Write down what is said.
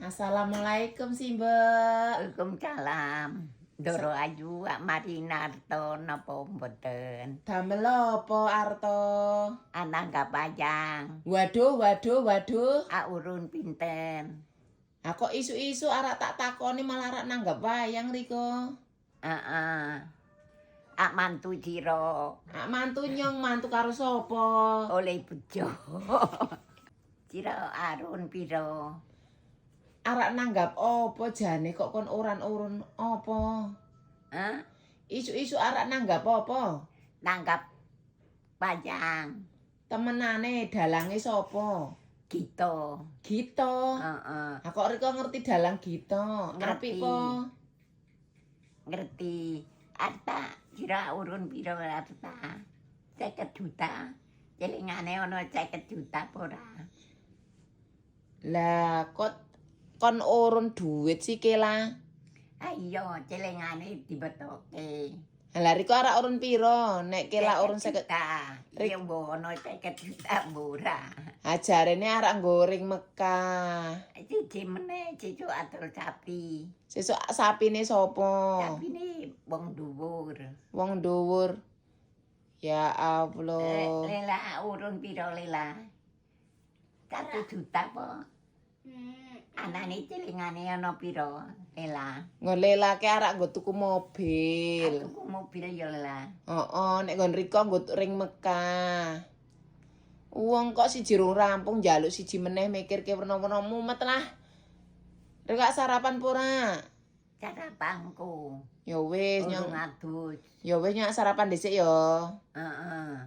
Assalamualaikum, Simbok. Waalaikumsalam. Ndoro ayu, ak mari narto napa mboten? Damel apa, Arto? Ananggap wayang. Waduh, waduh, waduh. Ak urun pinten? Ah, kok isu-isu arak tak takoni malah arak nanggap wayang riko. Heeh. Ak mantu sira. Ak mantu nyong, mantu karo sapa? Oleh bejo. Sira arun piro? Arak nanggap apa jane, kok kon uran-urun apa? Hah? Isu-isu arak nanggap apa? Nanggap wayang. Temenane dalange sapa? Gito. Gito. Heeh. Ah, kok riko ngerti dalang Gito? Ngerti. Apik po? Ngerti. Arta, sira urun piro, Arta? 50 juta. Celingane ana 50 juta apa ora? Lah, kok kon urun duit sih, Kela? Ah iya, celengane dibetoke. Lah, riko arak urun piro? Nek Kela urun 50 juta. Iya, mbok ana 50 juta mbok ora. Ajarene arak nggoring Mekah. Siji meneh, sesuk adol sapi. Sesuk sapine sapa? Sapine wong dhuwur. Wong dhuwur. Ya Allah. Lela urun piro, Lela? 1 juta po? Anane celengane ana piro, Lela? Nggon Lela ke arak nggo tuku mobil. Tuku mobil ya, Lela. Heeh, nek nggon riko nggo ring Mekah. Wong kok siji rung rampung njaluk siji meneh, mikirke werna-werna, mumet lah. Rek sarapan pora? Sarapanku. Ya wis nyong. Urung adus. Ya wis, nyong sarapan dhisik ya. Heeh.